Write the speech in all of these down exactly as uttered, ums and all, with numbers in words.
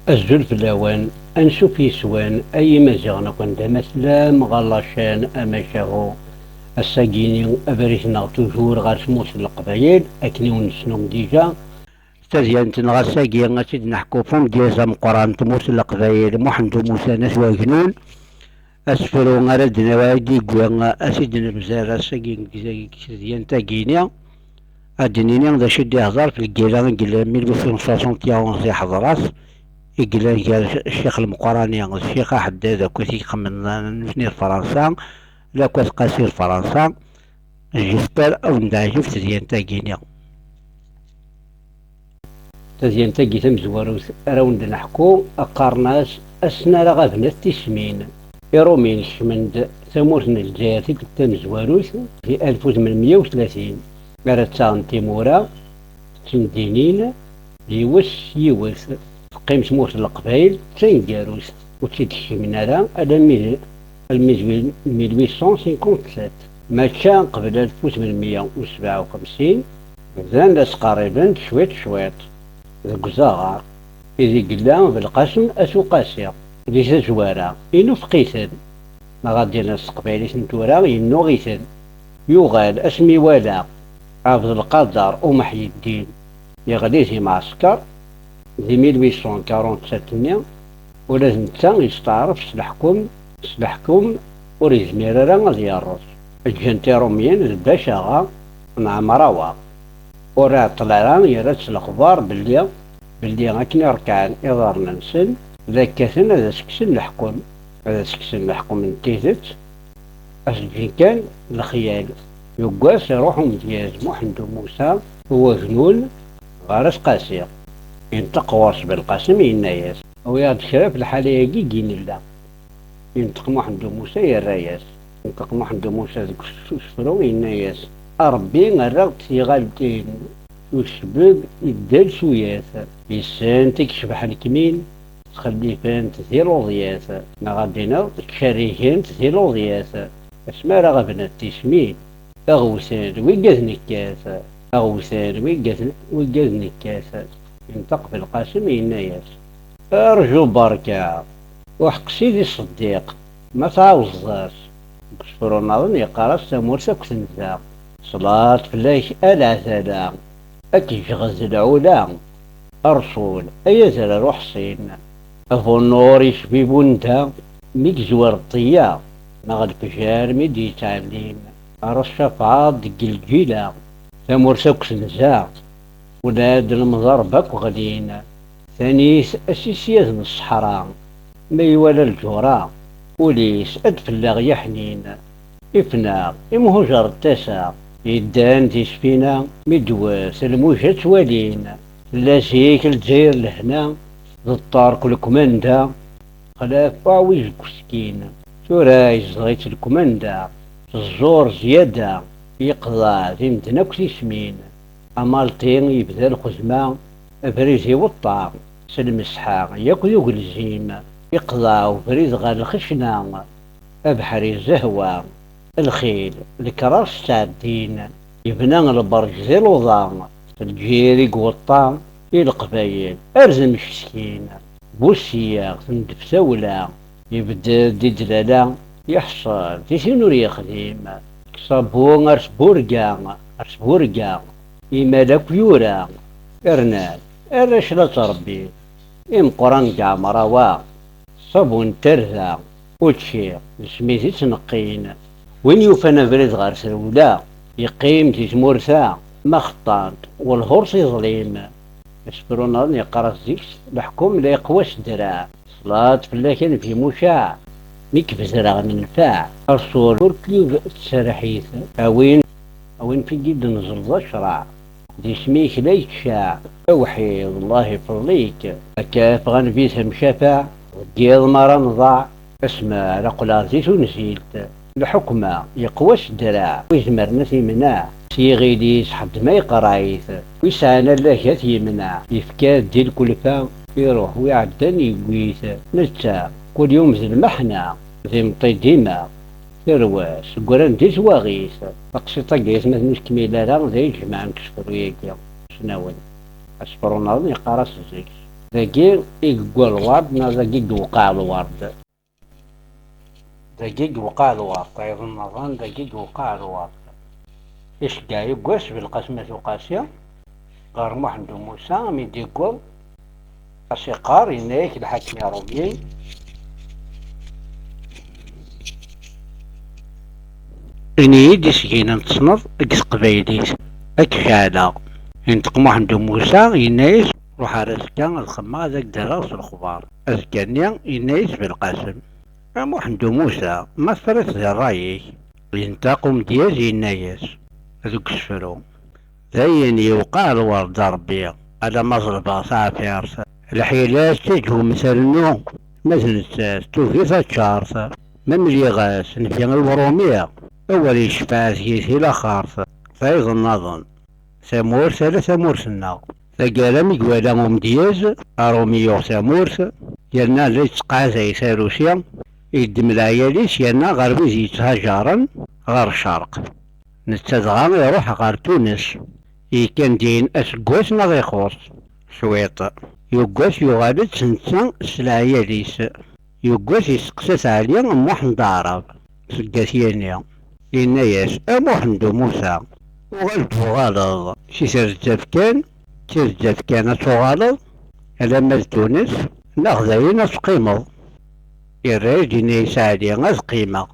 Azul fell-awen, ansuf yes-wen, ay Imaziɣen akk anda ma tellam, ɣer la chaîne Amacahu. Ass-agi-ni, abrid-nneɣ toujours ɣer tmurt n Leqbayel, akken i wen-nesnum déjà. Tadyant-nneɣ ass-agi, ad tt-id-neḥku f umedyaz ameqqran n tmurt n Leqbayel, Muḥend Umusa n At Wagnun. Asefru ara d-, ara d-yewwi, ad t-id-nebder ass-agi deg, deg tedyant-agi-ni. Ad d-nini d acu i d-ihḍer f lgirra i yellan mille huit cent soixante et onze di Ḥeḍras, i yellan gar Ccix Lmeqrani d Ccix Aḥeddad akked i ixemmen nutni d Fransa, lakk At Qasi d Fransa. J'espère ad wen-d-teɛjeb tedyant-agi-ni. Tadyant-agi tamezwarut ara wen-d-neḥku, qqaren-as ass-n ara ɣaben at tismin. Iṛumyen kecmen-d tamurt n Lezzayer tikkelt tamezwarut di alef u tmenmeyya u tlatin, ara ttaɣen timura, ttemdinin, yiwet s yiwet. Teqqim tmurt n Leqbayel d taneggarut, ur tt-id-kecmen ara alammi d, almi d mille huit cent cinquante-sept. Maca qbel alef u tmenmeyya u sebɛa u xemsin, bdan la ttqerriben-d cwiṭ cwiṭ deg uzaɣar, ideg yella Belqasem At Uqasi. Di tazwara, inufeq-iten, neɣ ad d-iniɣ s teqbaylit n tura, yennuɣ-iten. Yuɣal asmi iwala Ɛebdelqader U Meḥyeddin yeɣli di Mɛesker di mille huit cent quarante-sept-nni, ula d netta yesteɛref s leḥkem, s leḥkem ur yezmir ara ad yerreẓ. Ǧǧan-t Iṛumyen d bac aɣa n Ɛemrawa. Ur iɛeṭṭel ara yerra-d s lexbar belli, belli akken i rekɛen iḍarren-nsen, la kkaten ad as-kksen leḥkem, ad as-kksen leḥkem n tidet, ad s-ǧǧen kan lexyal. Yuggas iruḥ umedyaz Muḥend U Musa Uwagnun ɣer At Qasi. Yenṭeq ɣur-s Belqasem, yenna-yas: "Awi-aɣ-d kra f lḥala-agi i nella." Yenṭeq Muḥend U Musa, yerra-yas. Yenṭeq Muḥend U Musa deg us-, usefru, yenna-yas: "A Ṛebbi, err-aɣ-d tiɣaltin, usbeg iddal s uyat, yes-sent i yecbeḥ lekmin, ttxellifent di luḍyat, neɣ ad d-iniɣ ttcerrigent di luḍyat, asmi ara ɣaben at tismin." Aɣewten wigad nekkat, aɣewten wigad, wigad nekkat. Yenṭeq Belqasem, yenna-yas: "Rju berka, uḥeq Sidi Ṣeddiq, ma tɛawzeḍ-as." Deg usefru nniḍen yeqqar-as: "Tamurt akk tenza, ṣṣlaṭ fell-ak a leɛtala, ad k-ǧǧeɣ d lɛula, a Rrsul, ay azrar uḥṣin, abunur yecbi bunda, mi yezwar ṭṭeyya, neɣ lefjer mi d-yettɛellim, ara tcafɛeḍ deg lǧila, tamurt akk tenza, ula d lemḍarba akk ɣlin, tanit asisyad n ṣṣeḥra, ma iwala lǧura, ul-is ad fell-aɣ yaḥnin." Ifna imhujer n tasa, yeddan di sfina, mi d-tewwet lmuja ttwalin. Tella zik Lezzayer lehna, d ṭṭerk lekmanda, xlaf uɛwij deg usekkin. Tura yezdeɣ-itt lekmanda, teẓẓur zyada, yeqḍeɛ di medden akk tismin. Amalṭi yebda lxedma, abrid iweṭṭa, s lmesḥa yakk d ugelzim, iqḍeɛ ubrid ɣer lxecna, abeḥri zehwa, lxil, lekrar s ttɛeddin, yebna lberǧ di luḍa, lǧir i iweṭṭa i leqbayel, ar d mcetkin, bu ssyaɣ tendef tawla, yebded di ddlala, yeḥṣel di tin ur yexdim, deg ṣṣabu ar tburga, ar tburga, imal akk yura, rnan arrac la ttṛebbin, imeqqran deg ɛemrawa, ṣṣabu n tarda, učči d smid i ttneqqin. Win yufan abrid ɣer trewla, yeqqim di tmurt-a, ma xeṭṭan-t, welhur s iẓlim. Asefru nniḍen yeqqar-as: "Zik leḥkem la yeqwa s ddreɛ, ṣṣlaṭ fell-ak a Nnbi mucaɛ, mi k-bedreɣ nenfeɛ, a Rrsul ur k-yub tserreḥ-it, a win, a win fi d-tneẓleḍ acraɛ, d isem-ik la yettcaɛ, awḥid, Allah ifeḍl-ik, akka ffɣen bi temcafaɛ, deg yiḍ mi ara nḍaɛ, asmi ara qqleɣ di tunzilt, lḥukma yeqwa s ddreɛ, ur izemren ad t-imneɛ, s yiɣil-is ḥedd ma yeqreɛ-it, wi sɛan allaɣ ad t-yemneɛ, yefka-d di lkulfa, iruḥ wi ɛeddan yewwi-t, netta kul yum d lmeḥna, d imeṭṭi dima, tarwa-s ggran di twaɣit." Taqsiṭ-agi, aytmaten, ur tkmil ara, d ayen jemɛen deg usefru-agi, ssnawen. Asefru nniḍen yeqqar-as zik. Dagi i yewwa lwerd, neɣ dagi i yewqeɛ lwerd? Dagi i yewqeɛ lwerd, tayeḍ nniḍen, dagi i yewqeɛ lwerd. Iceggeɛ Yuggas Belqasem At Uqasi ɣer Muḥend U Musa, mi d-yewweḍ, as-iqqar, yenna-yak lḥakem iṛumyen: "Ini-yi-d iseginen tessneḍ deg teqbaylit, ad k-ceɛleɣ." Inṭeq Muḥend U Musa, yenna-yas: "Ruḥ ar azekka ad xemmeɣ, ad ak-d-rreɣ s lexbar." Azekka-nni, yenna-yas Belqasem: "A Muḥend U Musa, ma terriḍ di ṛṛay-ik?" Yentaq umedyaz, yenna-yas deg usefru: "Dayen yewqeɛ lwerd a Ṛebbi, alamma ẓelbeɣ taɛfirt. Lḥila tettaǧwem trennu, ma d nettat tugi taččart. Ma mliɣ-as, nfi i uṛumi, awer yecfeɛ deg-i si laxert." Tayeḍ nniḍen, tamurt ala tamurt-nneɣ. Taggara mi iwala umedyaz aṛumi yuɣ tamurt, yerna la yettqeɛzay tarusi, yeddem leɛyal-is yerna ɣer wid yetthaǧaren ɣer ccerq. Netta dɣa iṛuḥ ɣer Tunes. Yekkan din aseggas neɣ ixuṣ cwiṭ. Yuggas yuɣal-d s netta s leɛyal-is. Yuggas yesteqsa-t Ɛli Muḥend Aɛrab seg At Yanni. Yenna-yas: "A Muḥend U Musa, uɣal-d tuɣaleḍ si terzaft kan, d terzaft kan ad tuɣaleḍ, alamma d Tunes, neɣ dayen ad teqqimeḍ?" Yerra-yas-d, yenna-yas Ɛli: "Ad qqimeɣ."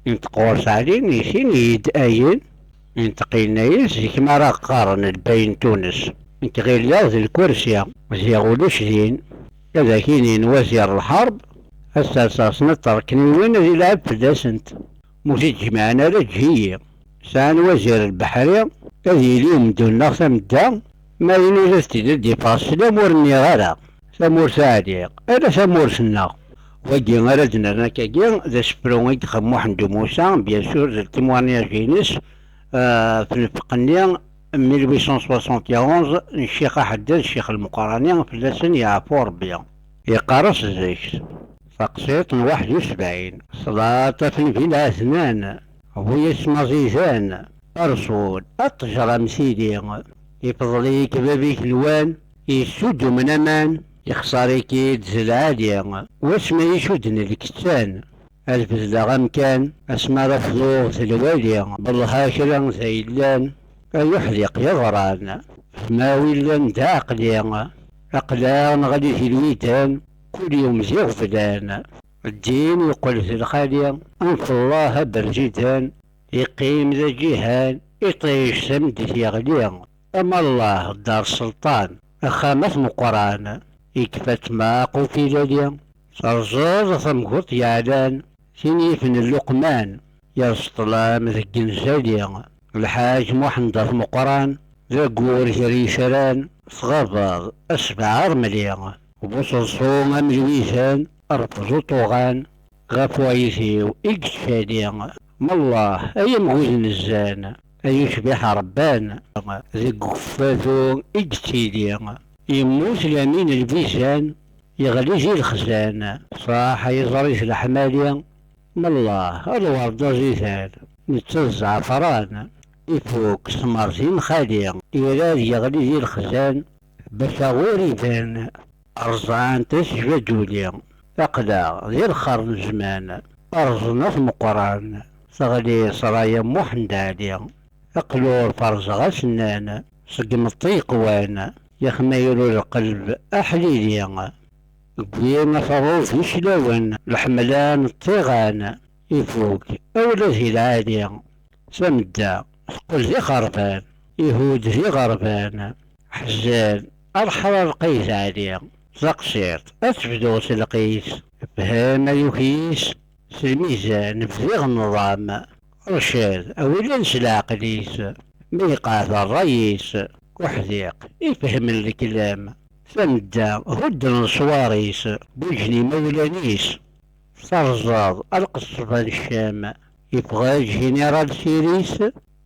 Inṭeq ɣur-s Ɛli, yenna-yas: "Ini-yi-d ayen." Inṭeq yenna-yas: "Zik mi ara qqaren lbay n Tunes, nekk ɣileɣ d lkursi, ziɣ ulac din. Ad ak-inin wazir lḥerb, ad serseɣ snat tṛekniwin ad ilɛeb fell-asent. Ma ur t-id-jemɛen ara, eǧǧ-iyi. Sɛan wazir lbeḥri, ad yili umdun-nneɣ tamedda, ma ayen ur ad t-id-iffeɣ sslam ur nniɣ ara. Tamurt a Ɛli, ala tamurt-nneɣ." Wagi ara d-nerr akkagi d asefru i yexdem Muḥend U Musa, bien sûr, d le témoignage-ines, euh, f lfeq-nni mille huit cent soixante et onze n Ccix Aḥeddad, Ccix Lmeqrani, fell-asen yeɛfu Ṛebbi. Yeqqar-as deg-s taqsiṭ n waḥed u sebɛin: Ṣṣlaṭ ɣef Nnbi lɛednan, bu yasem aẓidan, a Ṛṛsul, ad teǧrem tili. Ifeḍl-ik bab igenwan, yessudumen aman, yexṣer-ik-id d lɛali. Wasmi i cudden lkettan, ad bedleɣ amkan, asmi ara fduɣ d lwali. Belleḥ a kra d ayellan, ay uḥdiq yeḍran, f ma wi llan d aɛeqli. Aql-aɣ neɣli di lwidan, kul yum d iɣeblan. Ddin yeqqel d lxali, anef Allah aberzidan, yeqqim d aǧihan, iṭij tameddit yeɣli. Ama Allah, dar sselṭan, axxam at Meqqran, yekfa ttmeq ufilali. Terẓeḍ a tamguṭ yeɛlan, tin yifen n Luqman, yerẓ ṭṭlam deg inzali. Lḥaǧ Muḥend at Meqqran, d aggur gar yitran, tɣabeḍ a sebɛa remli. Bu seḍsu am lwizan, rfed uṭuɣan, ɣef wayet-iw i yettcali. Mallah, ay amgud n zzan, ay ucbiḥ rebban, deg ukeffadu i yettili. Yemmut Lamin Lbizan, yeɣli di lexzan, ṣaḥ ay iẓri-t leḥmali. Mallah, a lwerd aẓidan, netta d zɛefran, ifuk s mertin xali, irad yeɣli di lexzan, bac aɣur iban. Rẓan-t asjaduli, aql-aɣ di lxer n zzman. Rẓen at Meqqran, teɣli ṣṣraya n Muḥend Ɛli. Aqlur ferẓeɣ asennan, seg imeṭṭi yeqwan, yaxmayru lqelb aḥlili. Wwin aferrud d islawen, leḥmala n ṭṭiɣan, ifuk awla di lɛali. Tamedda teqqel d ixerban, ihud d iɣerban. Ḥzen a leḥrar lqayd Ɛli, taqsiṭ ad tebdu s lqis. Fhem ay ukyis s lmizan, bdiɣ nḍam. Rcad a wilan s leɛqel-is, ma yeqɛed ṛṛay-is, uḥdiq ifehmen leklam. Tamedda hudden leṣwar-is, guǧen imawlan-is. Terẓeḍ a lqeṣṣba n Ccam, yeffeɣ-d Général Siris,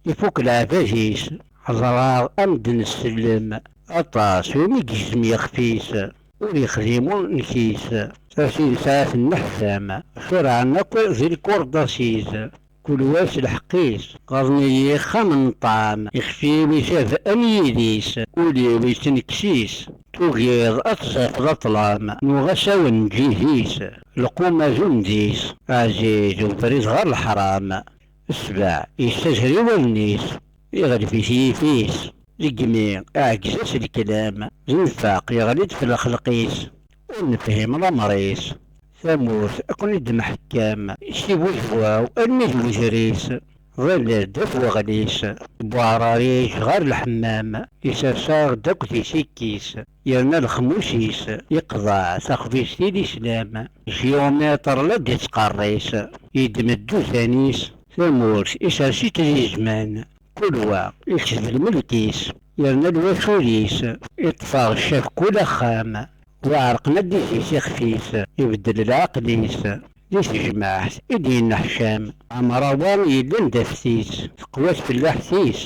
ifuk leɛbad-is. Ḥeḍreɣ a medden sellem, aṭas win i yegzem yexf-is, ur yexdim ur nkis. Tasin saɛet nneḥsam, curɛen akk di lkurḍas-is. Kul wa s lḥeqq-is. Ɣaḍen-iyi ixxamen n ṭṭɛam, ixef-iw isab am yidis, ul-iw yettenkes-is. Tugiḍ ad tẓafeḍ a ṭṭlam, nuɣ asawen n ǧid-is, lqum azun d-is, ɛziz ubrid ɣer leḥram. Ssbeɛ yessazher i wallen-is, iɣleb-it yif-is. Degmi iɛeggez-as leklam, d nnfaq yeɣli-d f lxelq-is. Ur nefhim lamer-is, tamurt akk-nni d-mḥekkam, si budwaw almi d wedris. Ḍill-d at weɣlis, Buɛraric ɣer lḥemmam, isers-aɣ-d akk tisikk-is, yerna lexmus-is, yeqḍeɛ taxbizt i lislam. Jyumiṭr la d-ittqerris, yeddem-d dduzan-is, tamurt isers-itt di zzman, kul wa ikced lmelk-is, yerna lwacul-is, iṭṭef-aɣ ccaf kul axxam. Wa ɛerqen ad d-izis ixef-is, ibeddel leɛqel-is, di tejmaɛt i d-yenneḥcam. Ɛemrawa yellan d aftis, teqwa tfellaḥt-is.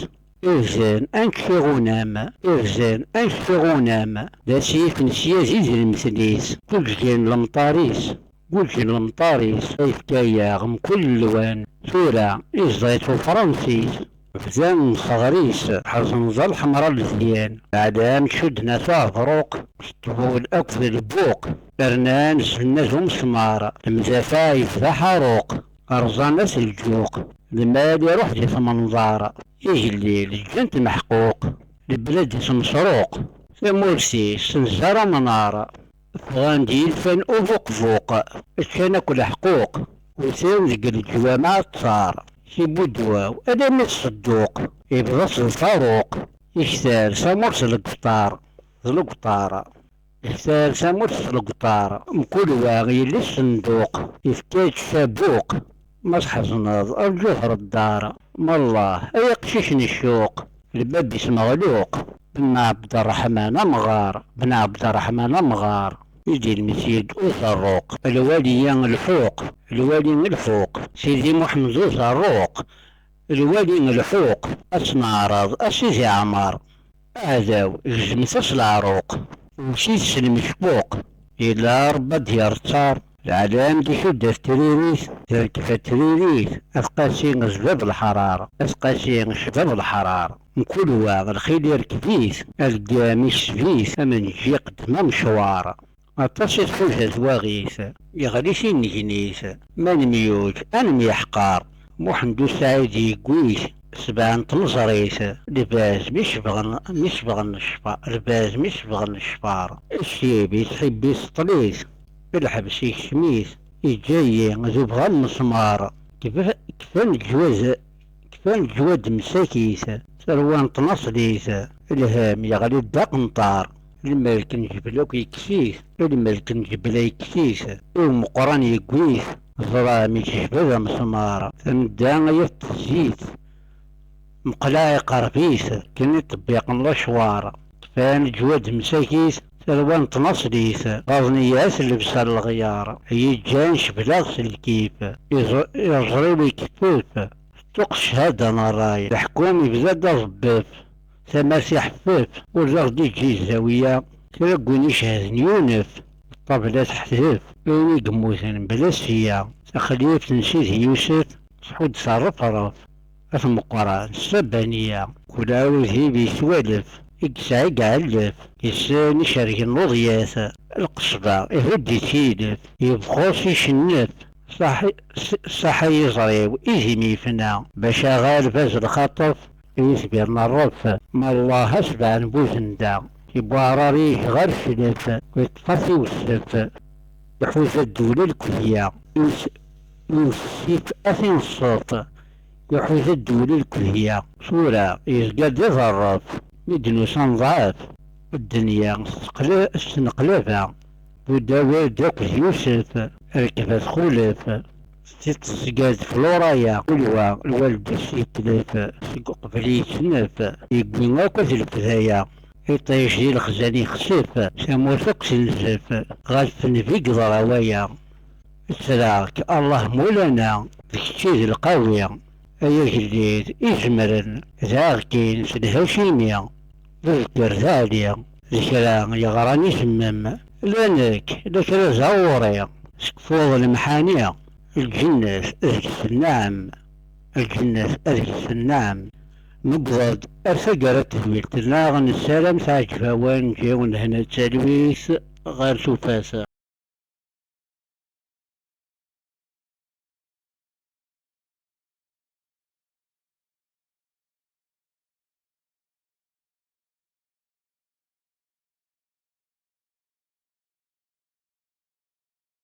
Irzen anect iɣunam, irzen anect iɣunam, d asif n syazid d lemtel-is. Tuǧǧa n lemṭar-is, guǧǧen lemṭar-is, yefka-yaɣ mkul lwan. Tura izdeɣ-itt ufransis, bdan ṣṣɣer-is, ḥerzen ẓer lḥemra n lezyan. Ɛlam cudden-as uɛebruq, s ṭbul akked lbuq, rnan s lnaz umesmar, lemdafaɛ yebda ḥaruq, rẓan-as lǧuq, lmal iruḥ di tmenḍar, igellil ǧǧan-t meḥquq, leblad-is mesruq, tamurt-is tenzer amnar. Ffɣen-d yilfan ubuqbuq, ččan akk leḥquq, wten deg leǧwameɛ ttaṛ, si budwaw alammi d ṣedduq, ibḍa-s lfaruq, iktal tamurt s leqṭar, d leqṭar, iktal tamurt s leqṭar, mkul wa yelli-s ṣenduq, ifka-tt cabuq, ma tḥezneḍ rǧu ɣer ddaṛ, ma Allah ay aqcic n ccuq, lbab-is meɣluq, Ben Ɛebderreḥman amɣar, Ben Ɛebderreḥman amɣar. I d-ilmes-id uẓerruq, lwali lḥuq, lwali lḥuq, Sidi Muḥemmed uẓerruq, lwali lḥuq, ad tt-neɛreḍ a Sidi Ɛmer. Aɛdaw, gezmet-as leɛruq, wwet-it s lmecquq, yella Ṛebbi ad d-yerr ttar, lɛalam d-icudd at tririt, terkeb at tririt, at Qasi d bab leḥrar, at Qasi d bab leḥrar, mkul wa lxil irkeb-it, aleggam ikseb-it, amenǧi iqeddem amecwar. Aṭas i tḥuza twaɣit, yeɣli tinnegnit, ma nemyuǧ, a nemyeḥqar. Muḥend U Saɛid yewwi-t, sebɛa n tmeẓrit, lbaz mi sebɣen, mi sebɣen ccfa-, lbaz mi sebɣen ccfar. Ccib yettḥibbi teṭṭlit, lḥebs yekcem-it, yeǧǧa-yi d ubɣa n mesmar. Kf-, kfan leǧwaz, kfan leǧwad msakit, tarwa n tnaṣlit, lhemm yeɣli-d d aqenṭar, lmelk n jbel akk yekkes-it, lmelk n jbel yekkes-it, i umeqqran yewwi-t, ẓram yettejbad amesmar, tamedda ay at ttezzit, meqlaɛ iqerb-it, akken i ṭebbiqen lecwar, kfan leǧwad msakit, tarwa n tnaṣlit, ɣaḍen-iyi-as llebsa n leɣyar, yeǧǧan cebleɣ s lkif, iẓ-, iẓri-w ikeffef, teṭṭuq ccahada n ṛṛay, leḥkum ibda-d aẓebbef, tamart iḥeffef, ur d aɣ-d-iǧǧi zzawiya, kra n win icehden yunef, ṭṭabla teḥdef, ayen i yemmuten bla ssya, taxlift n Sidi Yusef, tḥudd s rrefref, at Meqqran s tabaniya, kul aɛrur d ibi yettwalef, i yesɛa i iɛellef, yessen icergen n uḍyat, lqesba ihudd-itt yilef, yebxus icennef, ṣaḥ-, s-, ṣaḥa yiẓri-w idim yefna, bac aɣalef az lxaṭef, i yitbiren rref, ma Allah asbeɛ n buzenda, yewwa aɛrari ɣer cclef, yeṭṭef-as i wessef, iḥuza ddewla lkehya, iwes-, iwessif a t-inṣef, iḥuza ddewla lkehya, tura yezga-d d aẓerref, mi d-nusa neḍɛef, ddenya s teqla-, s tneqlaba, Budawed akked Yusef, rrekba txulef, teẓga-d Floraya, kul wa lwaldis yetlef, seg uqbel yettnef, yewwi akk at lefdaya, iṭij di lexzan yexsef, tamurt akk tenzef, ɣef nnbi yeḍra waya. Ttreɣ-k, Allah Mulana, d kečč i d lqawi, ay agellid izemren, daɣ-kin s lhacimi, d ddkir d Ɛli, d kra yeɣran isemmem, la nekk, la kra d aɣuri, sekfuḍ lemḥani, lǧennet deg-s nnaɛem. lǧennet ad gsen nnaɛem. Newweḍ-d ar taggara n tedwilt-nneɣ, nessaram teɛǧeb-awen, ǧǧiwen lehna d talwit ɣer tufat.